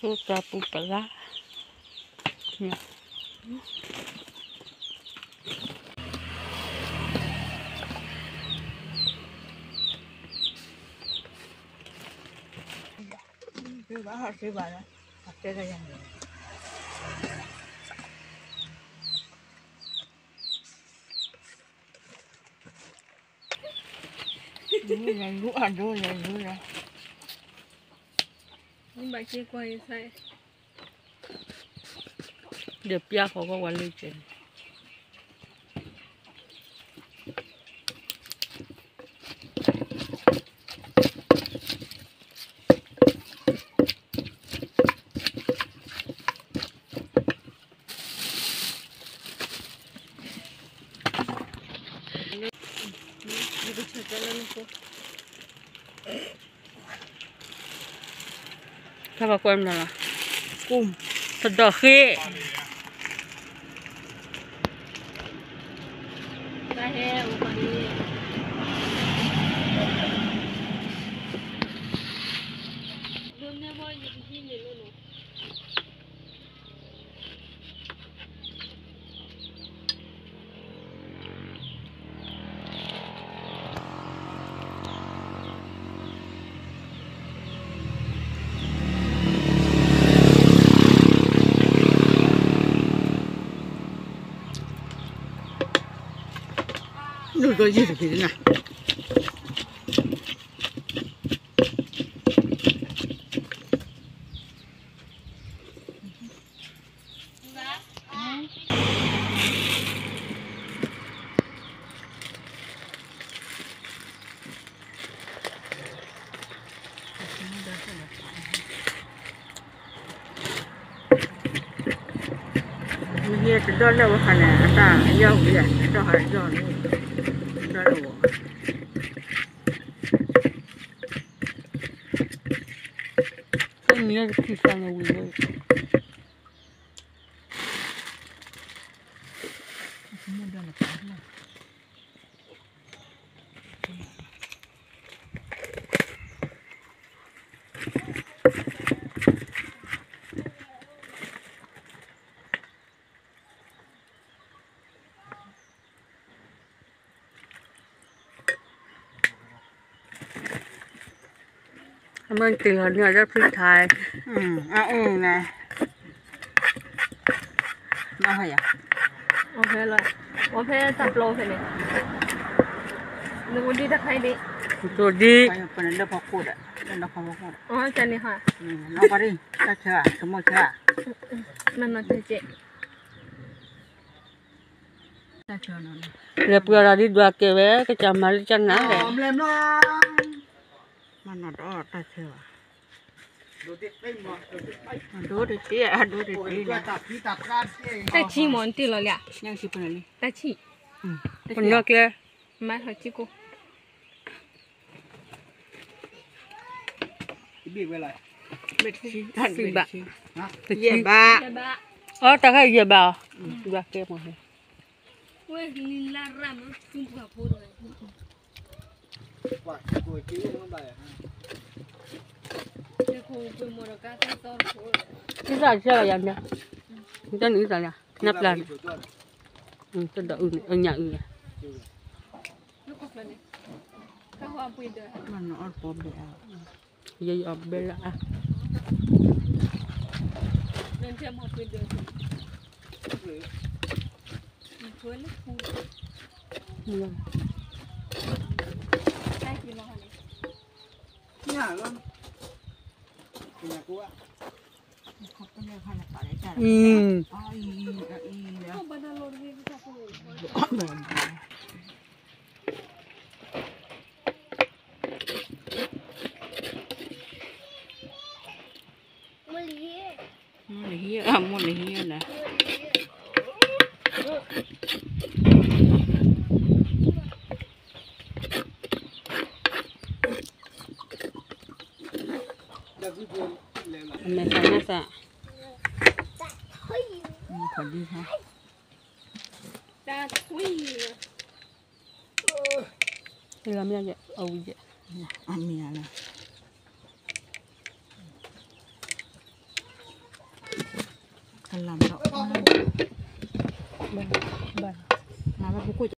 ဆိတၢ်ပူၤပလါ, ဒီးပျၢ်ဃီကီးဝဲလၢကဲန့ၣ် တၢ်ဘၣ်ကွၢ်မနုၤလီၤ, သဒီၣ်ဃ့ၢ်, ဒိၣ်ဒီးယံာ်တက့ၢ်နၤ. မ့ၢ်တဒီၣ်လၢဝဲခါန့ၣ် အတၢ်ယီၢ်ဝံၤ တဒီၣ်ဟးယီၢ်န့ၣ် တဒီၣ်လၢဝဲ တမံၤလၢတထံၣ်သးန့ၣ်ဝံၤလၢ အမ့ၢ်တ့ၢ်လီၤန့ၢ်အီၤလၢဖုထါ, အအၢၣ်န့ၣ်, ဘၣ်ဟီယၤ, အိၣ်ဖဲလီၤ, အိၣ်ဖဲတၢ်ပျီဖဲန့ၣ်, နအိၣ်ဒံးတၢ်ခါအံၤဒံး, နအိၣ်ဒံး, ပနလၢဖီခိၣ်ဒီး, လၢဖီခိၣ်ဒီး, အီၣ်တၢ်န့ၣ်ဟီ, နီၢ်ပှၤဒံး, တၢ်ဆၢဧါ, တမိၢ်ဆၢဧါ, မ့ၢ်နီၢ်တဲကဲ လဲၤပှ့ၤအီၣ်တၢ်ဒ်ဒွးကဲဝဲ ကစၢ်မၤလၢကနၣ်လဲၣ်, မ့ၢ်နီၢ်တအီၣ်တၢ်ဆၢဘၣ်, ဒိတက့ၢ်, ဒိတက့ၢ်, တၢ်ဆံမ့ၢ်နတ့ၢ်လီၤလံ, တၢ်ဆံ, ပနီၢ်ကျဲ, မၤထီၣ်စံကိၣ် တဆံဘး, တဆံဘး, အီတၢ်ခါယဲၢ်ဘးအီၤ, ယွၤကဲမ့ၢ်န့ၣ်, သံသးဆဲလီၤယၤန့ၣ်, တၢ်နံၤသးလၢ, နပျၢ်န့ၣ်, တဒီးအုၣ်န့ၣ် အညၣ်အုၣ်န့ၣ် ယအီၣ်ဘဲလၢအါ, ညၣ်လီၤ อืม မ့ၢ်လၢဟံၣ် မ့ၢ်လၢဟံၣ်လၢ အမဲာ်သးနၢ်သး မ့ၢ်ခီဒံခါ လီၤမ့ၢ်ယဲ အဝံၤယဲ အမ့ၢ်လီၤ ကလၤမး ဘၣ် ဘၣ် မၤဘၣ်ပူၤကွံာ်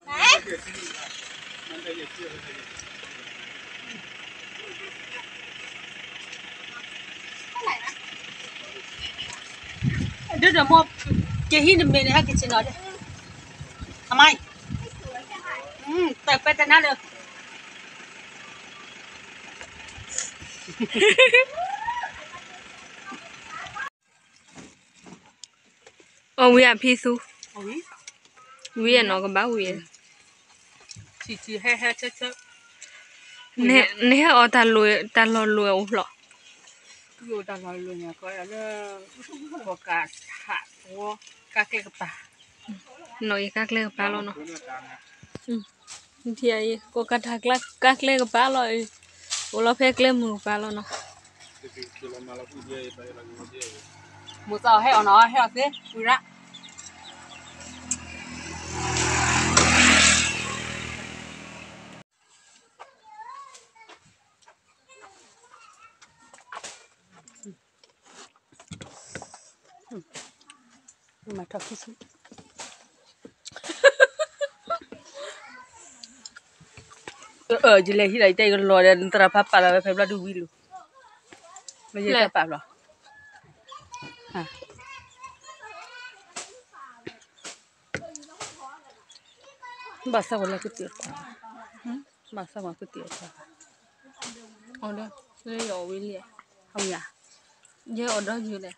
ဒ်ဒီးမိၢ် ကဟံးနမ့ၢ်န့ၣ် ဟဲက့ၤဆ့ၣ်နီၤဒၣ် အမါအံၤ တၢ်ပဲတနါလၢ အီၣ်ဝံၤအဖံသူ, ဝံၤအနီၢ်ကဘၣ်ဝံၤ, နဟဲအီၣ်တၢ်လီၢ်လိၤအိၣ်ဖျီၣ်, တၢ်လီၢ်လိၤန့ၣ် ကီးလၢ ကီၢ်ကးထးဝီ ကါကျဲကပၤ, နီၢ်အံၤကါကျဲကပၤလီၤနီၤ. ထံအံၤ ကီၢ်ကးထးကါကျဲကပၤလီၤ, အိၣ်လီၤဖဲကျဲမုၢ်ကပၤလီၤနီၤ. မိၢ်သးအီၣ်ဟဲအီၣ်နီၤ ဟဲအီၣ်သ့ ဝံၤရၣ်. မၤထီၣ်ခံဆူ ယလဲၤဟံးလီၤ ယတဲယကလီၤဒီး နသရၣ်ဖးပာ်လီၤဝဲဖဲဘျီဒုဝံၤလီၤ, လၢယတပာ်ဘျီ ဘၣ်ဆၣ်ဝဲလၢကတၢၢ်, ဘၣ်ဆၣ်ဝဲကတၢၢ်, အီၣ်ဒီး လၢယအီၣ်ဝံၤလံ, အဝံၤဧါ, ယဲအီၣ်ဒီးယလဲၣ်,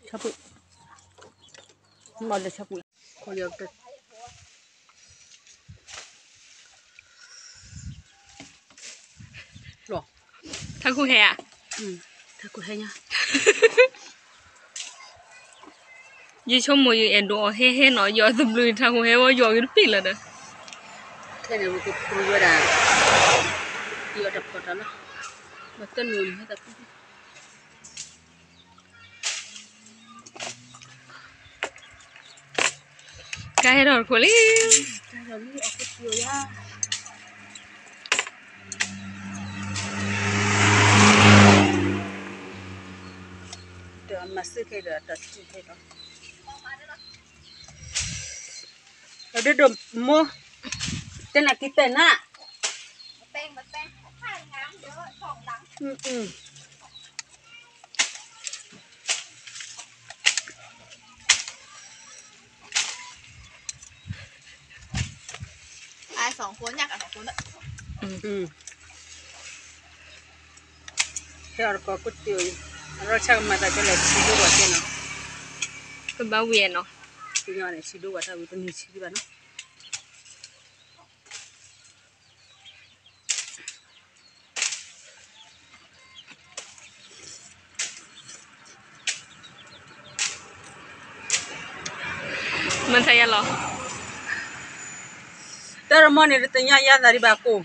ဆၣ်ပှံၣ်, ဘၣ်လၢဆၣ်ပှံၣ်, ထါကူဟဲဧါ, ထါကူဟဲညါ ယဆိကမိၣ်ယအဲၣ်ဒိးအီၣ်ဟဲဟဲနီၤ ယအီၣ်သဘျုးထါကူဟဲဝဲ ယအီၣ်ဂ့ၤတပ့ၢ်လၢၤဒီး, ခဲန့ၣ် ပကဖှူဝဲဒၣ် ယအီၣ်တၢ်ဖီၣ်တၢ်လီၤ, ဘၣ်တနုာ်န့ၣ် ဟဲတၢ်ဖု ကါဟဲထီၣ်တခိၣ်လံ, ကါထီၣ်လံ အီၣ်ကတၢၢ်ယါ, ဒီးမၤစၢၤခဲဒီးတၢ်ထံၣ်ခဲဒီး ဒ်ဒိၣ်မိၢ် တဲနၤက့ၤတဲနၤ, ဟဲအီၣ်တကိးကတၢၢ်အံၤ အရီၣ်ဆၣ်ကမၤသးကလဲၤဆံဒိၣ်ဝဲတဲနီၤ, ကဘၣ်ဝံၤနီၤ, ဆံဒိၣ်ဝဲတၢ်ဝံၤတနံၤဆံဒံးဘၣ်နီၤ. မၤသးယါလီၤ, တၢ်ရမီန့ၣ် တသ့ၣ်ညါယါသးဒံးဘၣ်ကိၢ်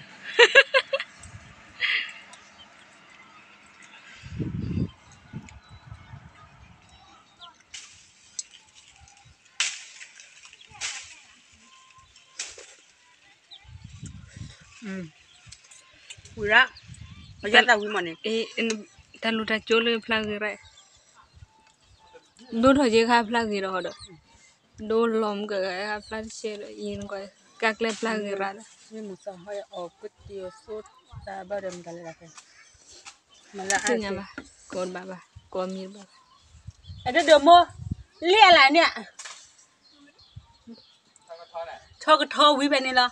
ဝံၤရၣ်, အယါသးဝံၤမးန့ၣ်, တၢ်လူၤတၢ်ကၠိလၢဖျါဂ့ၤရၣ်, ဒိၣ်ထီၣ်က့ၤခါဖျါဂ့ၤဒီးဟီဒီး, ဒိၣ်လီၤမုၢ်ကဂၤခါဖျါတဆဲးဒီး အံၤနကွၢ် ကါကျဲဖျါဂ့ၤရၣ်ဒီး, မ့ၢ်မုၢ်သးဟီအီၣ်ကတၢၢ်အစိတၢ်ဘၣ်ဒီးမတၤလဲၣ်ဒၣ်ဖဲ, မၤလၢအါဘၣ်, ကိးဘၣ်ဘၣ်ကိးမံၤဘၣ်, အဒိၣ်ဒိၣ်မိၢ်, လံအလၢန့ၣ်, ထီကထီဝံၤဖဲန့ၣ်လီၤ.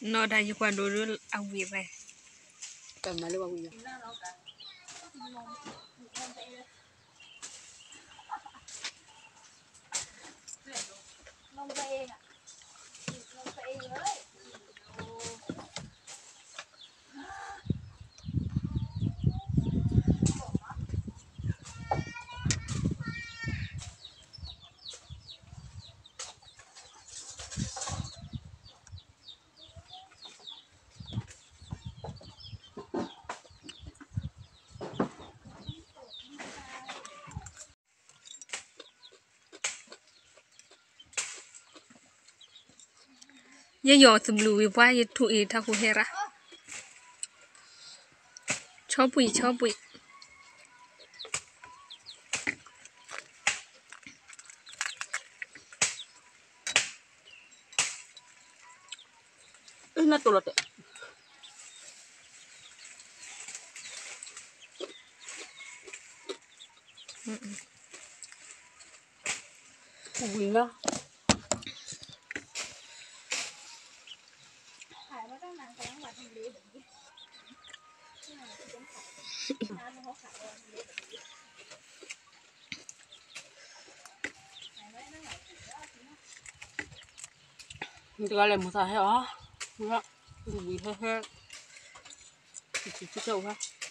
နီၢ်တၢ်ယကွၢ်ဒိၣ်ဒိၣ်အဝံၣ်ဖဲ, တၢ်မၤလၢဝံၣ်ယီၤ ယဲယီၤသဘျုးဝံၤပှၤ ယထူၣ်အံၤထးခိၣ်ဟဲရၣ်, ဆီဘှံး ဆီဘှံး. နတိၢ်လီၤတဲာ်, ဝံၤလီၤ. မ့ၢ်တဂၤလဲၣ် မုၢ်သးဟဲအီၤ, ဝံၤဟဲဟဲ, ဆံးဆံးဆံးဆံးဆံး